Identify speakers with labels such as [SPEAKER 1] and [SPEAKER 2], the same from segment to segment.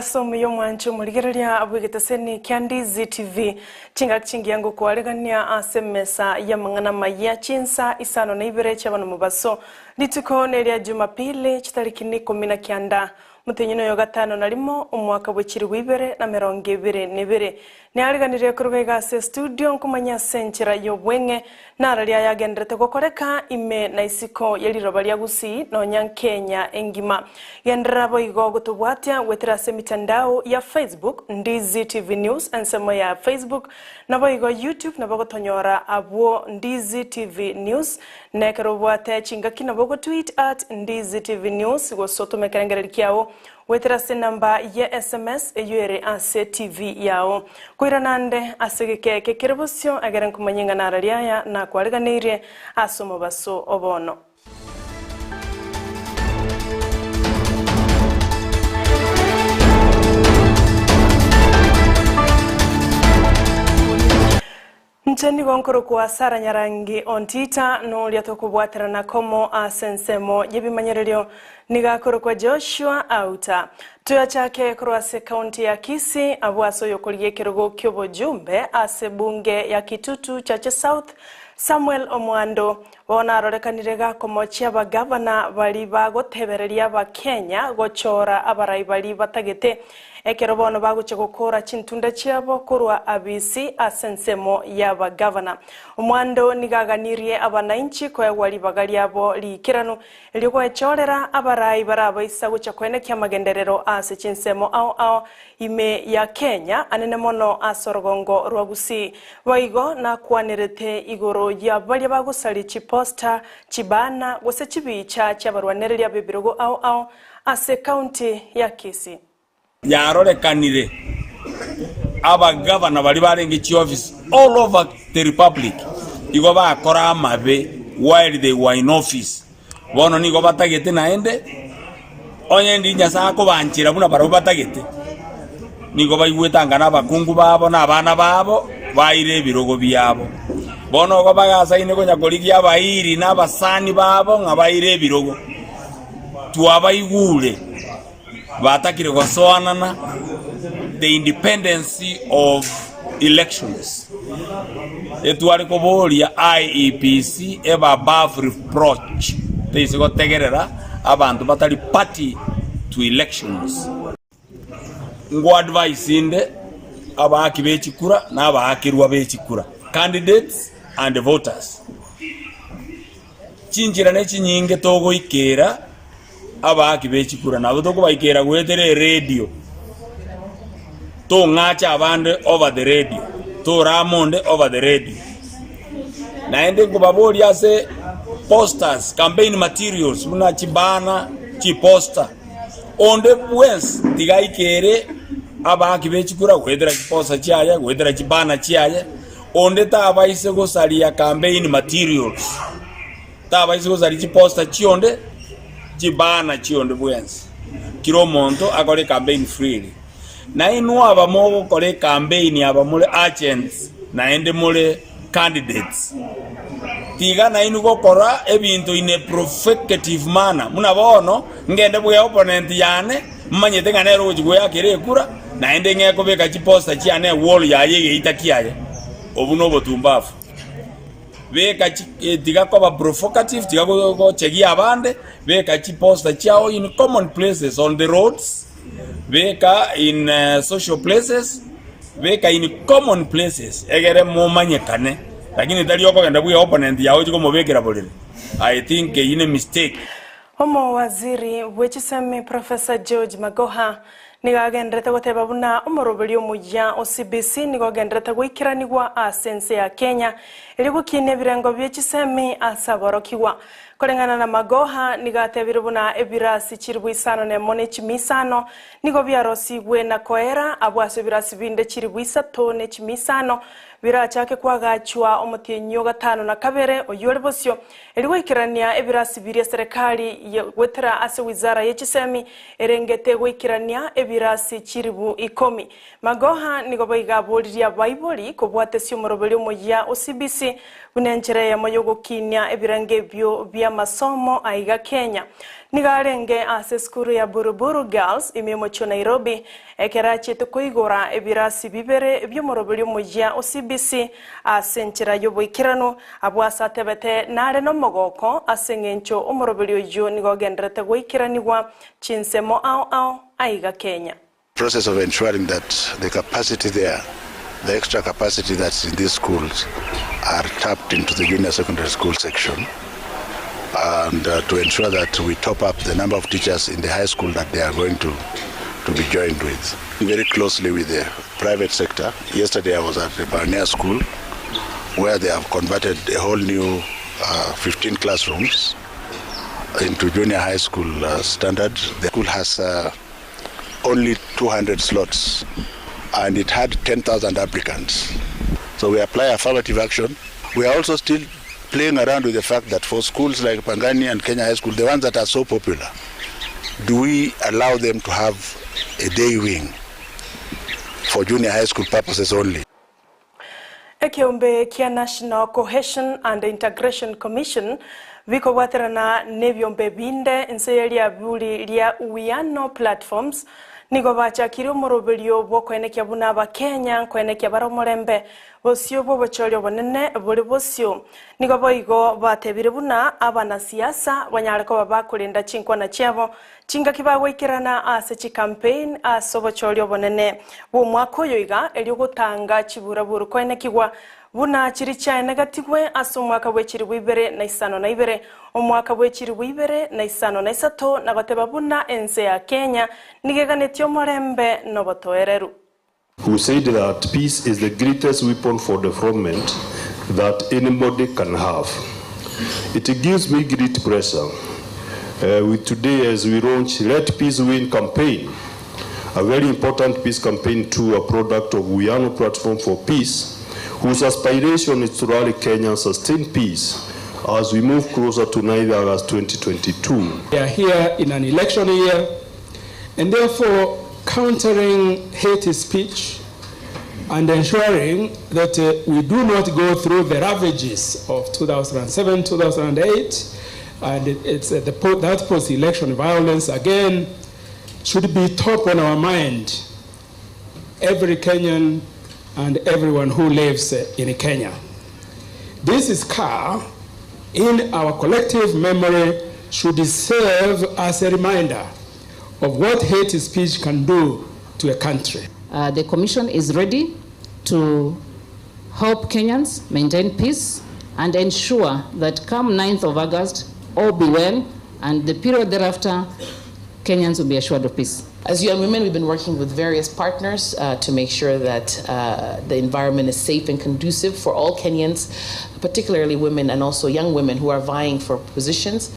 [SPEAKER 1] Omogaso omuya omwanche omorigereria bw'egeteseni kia Ndizi TV. Chingaki chingiya ngokwaregania ase emesa y'amang'ana amayia chinsa isano na ibere chiabana omobaso. Rituko neria Jumapili chitariki ni ikomi na kianda Omotenyi noyo gatano na rimo, omwaka bwe chilifu ibere na merongo ebere na ebere. Neariganirie koruga iga ase estudio nkomanya ase enchera y'obweng'e nararia ayagenderete gokoreka ime na isiko ye riroba ria Gusii nonya Nkenya engima. Genderera boigo gotobwatia goetera ase emitandao ya Facebook, Ndizi TV News ensemo ya Facebook, naboigo YouTube nabo gotonyora abwo Ndizi TV News. Na ekero obwate chingaki nabo ogotweet at Ndizi TV News gose otome ekerengererio kiao goetera ase enamba ye sms eyio ere ase TV yao. Koirana ande ase egeka eke kere bosio egere nkomanye ng'a nararia aya nakwareganeirie ase omobaso o bono. Inche nigo nkorokwa Sara Nyarangi Ontita, noria tokobwaterana komo ase ensemo y'ebimanyererio nigo akorokwa Joshua Auta. Toyachake korwa ase ekaunti ya Kisii abwo ase oyokorigia ekerogo ki'obojumbe ase ebunge ya Kitutu Chache South Samuel Omwando bono arorekanire gakomochia abagavana baria bagotebereria abakenya gochora abarai baria batagete Ekero bono bagochia gokoora chintunda chiabo korwa Abisi ase ensemo y'abagavana. Omwando nigo aganirie abanainchi koegwa ribaga riabo riikeranu, erio goechorera abarai barabaisa gochia koenekia amagenderero ase chinsemo ao ao ime ya Kenya, anene mono ase orogongo rwa Gusii. Boigo nakwanerete igoro ya baria bagosaria chiposta, chibana, gose chibicha chi'abarwanereria b'ebirogo ao ao ase ekaunti ya Kisii.
[SPEAKER 2] Yarorekanire abagavana baria barenge chiofisi all over the republic igo bakora amabe while they were in office. Bono nigo batagete naende onye ndi Nyasae akobanchera buna barabwo batagete, nigo baigwete anga na abakungu babo na abana babo baire ebirogo biabo. Bono igo bagasaine konya korigia abairi na abasani babo ng'a baire ebirogo. Twabaigure batakire gosoanana the independence of elections. Etware koboria IEBC ebe above reproach teise gotegerera abanto batari party to elections. Ngo advise inde abaaki be chikura na abaakerwa be chikura, candidates and voters. Chinchera ne chinyinge togoikera abaaki be chikura, nabo tokobaikera goetera eredio, tong'ache abande over the radio, torame onde over the radio. Naende nkobaboria ase posters, campaign materials buna chibana, chiposter, onde bwensi tiga aikere abaaki be chikura goetera chiposter chiaye, goetera chibana chiaye, Onde tabaise gosaria campaign materials, tabaise gosaria chiposter chionde, chibanner chionde bwensi. Kira omonto akore ecampaign freely. Na inwe aba mogokora ecampaign aba more agents naende more candidates, tiga nainwe gokora ebinto in a provocative manner. Buna bono ngende bwe opponent yane, Mmanyete ng'a nere ogochia goeakera ekura, naende ng'e kobeka chiposta chiane ewall yaye egeita kiaye. Obwo nobotumbafu. Beka chi eh, tiga koba provocative, tiga go- gochegia abande, beka chiposta chiao in common places on the roads, beka in eh, social places, beka in common places egere momanyekane, lakini tari okogenda bwe opponent yao ochie komobekera borere. I think eyio ne mistake.
[SPEAKER 1] Omowaziri bwe chisemi Professor George Magoha nigo agenderete goteba buna omoroberio omuya o CBC nigo ogenderete goikeranigwa ase ense ya Kenya erio gokinia ebirengo bie chisemi ase aborokigwa. Koreng'ana na Magoha nigo atebire buna ebirasi chiribu isano nemo ne chimi isano nigo biarosigwe na koera abwo ase ebirasi binde chiribu isato ne chimi isano birachake koagachwa omotienyi o gatano na kabere oyio ore bosio Erio goikerania ebirasi biria eserekari goetera ase wizara ye chisemi erengete goikerania ebirasi chiribu ikomi. Magoha nigo boigo aboririe abaibori kobwatesia omoroberio omoyia o CBC buna enchera eyemo yogokinia ebirengo ebio bi'amasomo aiga Kenya. Nigo arenge ase esukuru ya Buruburu Girls ime y'omochie o Nairobi ekero achiete koigora ebirasi bibere bi'omoroberi omoyia o CBC ase enchera y'oboikeranu. Abwo ase atebete nare nomogoko ase eng'encho omoroberi oyio nigo ogenderete goikeranigwa chinsemo ao ao aiga Kenya.
[SPEAKER 3] Process of ensuring that the capacity there, the extra capacity that's in these schools are tapped into the junior secondary school section and to ensure that we top up the number of teachers in the high school that they are going to, to be joined with. Very closely with the private sector. Yesterday I was at the Pioneer School where they have converted a whole new 15 classrooms into junior high school standard. The school has only 200 slots and it had 10,000 applicants. So we apply affirmative action. We are also still playing around with the fact that for schools like Pangani and Kenya High School, the ones that are so popular, do we allow them to have a day wing for junior high school purposes only?
[SPEAKER 1] Ekeombe kia National Cohesion and Integration Commission bikobwaterana nebiombe binde inse ye riaburi ria Uwiano Platforms nigo bachakire omoroberio bw'okoenekia buna Abakenya nkoenekia bare omorembe bosio bw'obochori obonene bore bosio. Nigo boigo batebire buna abanasiasa banyare koba bakorenda chinkwana chiabo Chingaki bagoikerana ase chicampaign ase obochori obonene bw'omwaka oyo iga erio gotanga chiburaburu koenekigwa buna chiri chiaenegetigwe ase omwaka bwe chiribu ibere na isano na ibere, omwaka bwe chiribu ibere na isano na isato na goteba buna ense ya Kenya nigo eganetie omorembe nobotoereru.
[SPEAKER 4] Who said that peace is the greatest weapon for development that anybody can have. It gives me great pleasure uh, with today as we launch Let Peace Win campaign, a very important peace campaign to a product of Uwiano Platform for Peace, whose aspiration is to rally Kenya and sustain peace as we move closer to 9 August 2022.
[SPEAKER 5] We are here in an election year, and therefore countering hate speech and ensuring that we do not go through the ravages of 2007, 2008, and it's that post-election violence again should be top on our mind, every Kenyan and everyone who lives in Kenya. This scar in our collective memory should serve as a reminder of what hate speech can do to a country.
[SPEAKER 6] The Commission is ready to help Kenyans maintain peace and ensure that come 9th of August, all be well, and the period thereafter, Kenyans will be assured of peace.
[SPEAKER 7] As UN Women, we've been working with various partners to make sure that the environment is safe and conducive for all Kenyans, particularly women and also young women who are vying for positions.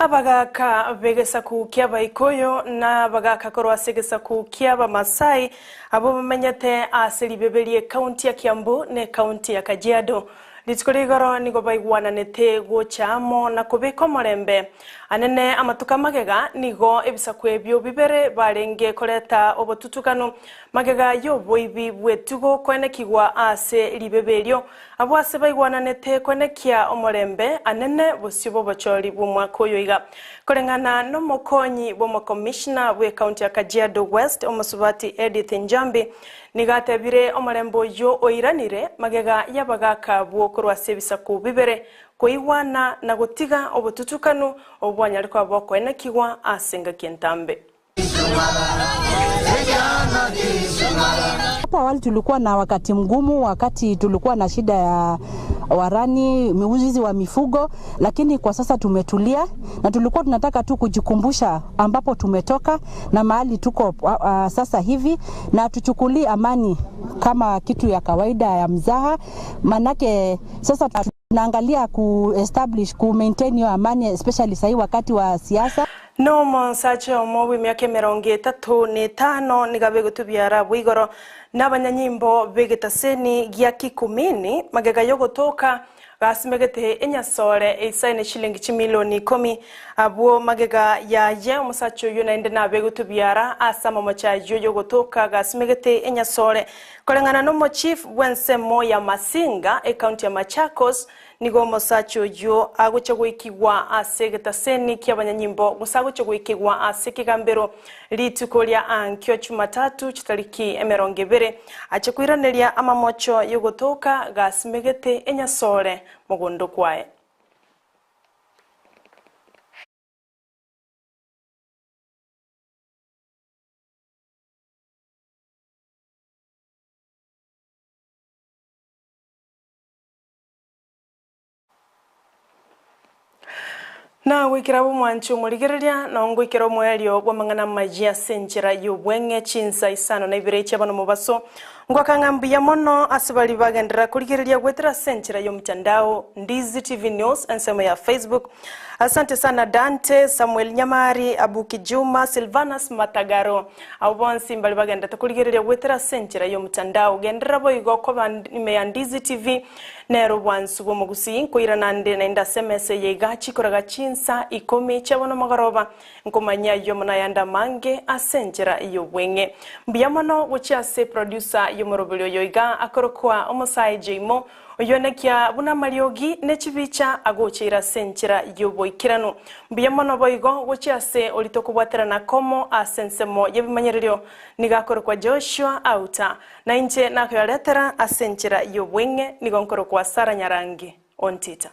[SPEAKER 1] Abagaaka b'egesaku ki'Abaikoyo na abagaaka korwa ase egesaku ki'Abamasai, abwo bamenyete ase ribebe ri'ekaunti ya Kiambu na ekaunti ya Kajiado, rituko ria igoro nigo baigwananete gocha amo na kobeka omorembe. Anene amatuko amagega nigo ebisaku ebio bibere barenge koreta obotutukanu magega y'oboibi bw'etugo koenekigwa ase ribebe erio, Abwo ase baigwananete koenekia omorembe anene bosio bw'obochori bw'omwaka oyo iga. Koreng'ana nomokonyi bw'omokomishna bw'ecounty ya Kajiado West omosubati Edith Njambi nigo atebire omorembe oyio oiranire magega y'abagaka abwo korwa ase ebisaku bibere koigwana na gotiga obotutukanu obwo bwanyare koba bokoenekigwa ase engaki entambe.
[SPEAKER 8] Hapo awali tulikuwa na wakati mgumu, wakati tulikuwa na shida ya warani, wizi wa mifugo, lakini kwa sasa tumetulia na tulikuwa tunataka tu kujikumbusha ambapo tumetoka na mahali tuko sasa hivi, na tuchukulie amani kama kitu ya kawaida ya mzaha, manake sasa tunaangalia ku establish ku maintain hiyo amani especially sahii wakati wa siasa.
[SPEAKER 1] Nomonsacha omo bw'emiaka emerongo etato na etano nigo abegotubiara abwo igoro nabanyanyimbo b'egetaseni gia Kikumini magega y'ogotoka gasimegete enyasore eisaine shilingi chimilioni ikomi abwo magega yaye omosacha oyio naende nabegotubiara ase amamocho ayio y'ogotoka gasimegete enyasore koreng'ana nomochief bw'ensemo ya Masinga ecounty ya Machakos. Nigo omosacha oyio agocha goikigwa ase egetaseni ki'abanyanyimbo, gose agocha goikigwa ase ekegambero rituko ria ankio Chumatatu chitariki 20, ache koiraneria amamocho y'ogotoka gasimegete enyasore mogondo kwaye. Na goikera bw'omwanchi omorigereria, na ngoikera omoerio bw'amang'ana amayia ase enchera y'obweng'e chinsa isano na ibere chia bono mobaso. Ngoaka ng'a mbuya mono ase baria bagenderera korigereria goetera ase enchera y'omotandao Ndizi TV News ensemo ya Facebook. Asante sana Dante, Samuel Nyamari, Abuki Juma, Silvanus Matagaro. Abwo bonsi mbari bagenderete korigereria goetera ase enchera y'omotandao. Genderera boigo koba ime ya Ndizi TV. Nere obwansu bw'omogusii, nkoirana nde naende ase emesa eye iga chikoraga chinsa ikomi chia bono mogoroba, nkomanyia ayio mono ayande amange ase enchera y'obweng'e. Mbuya mono gochia ase producer y'omoroberi oyo iga akorokwa Omosae Jaymo, oyonekia buna amariogi ne chibicha agocheire ase enchera y'oboikeranu. Mbuya mono boigo gochia ase oria tokobwaterana komo ase ensemo y'ebimanyererio, nigo akorokwa Joshua Auta. Na inche nakoyaretera ase enchera y'obweng'e, nigo nkorokwa Sara Nyarangi o Ntita.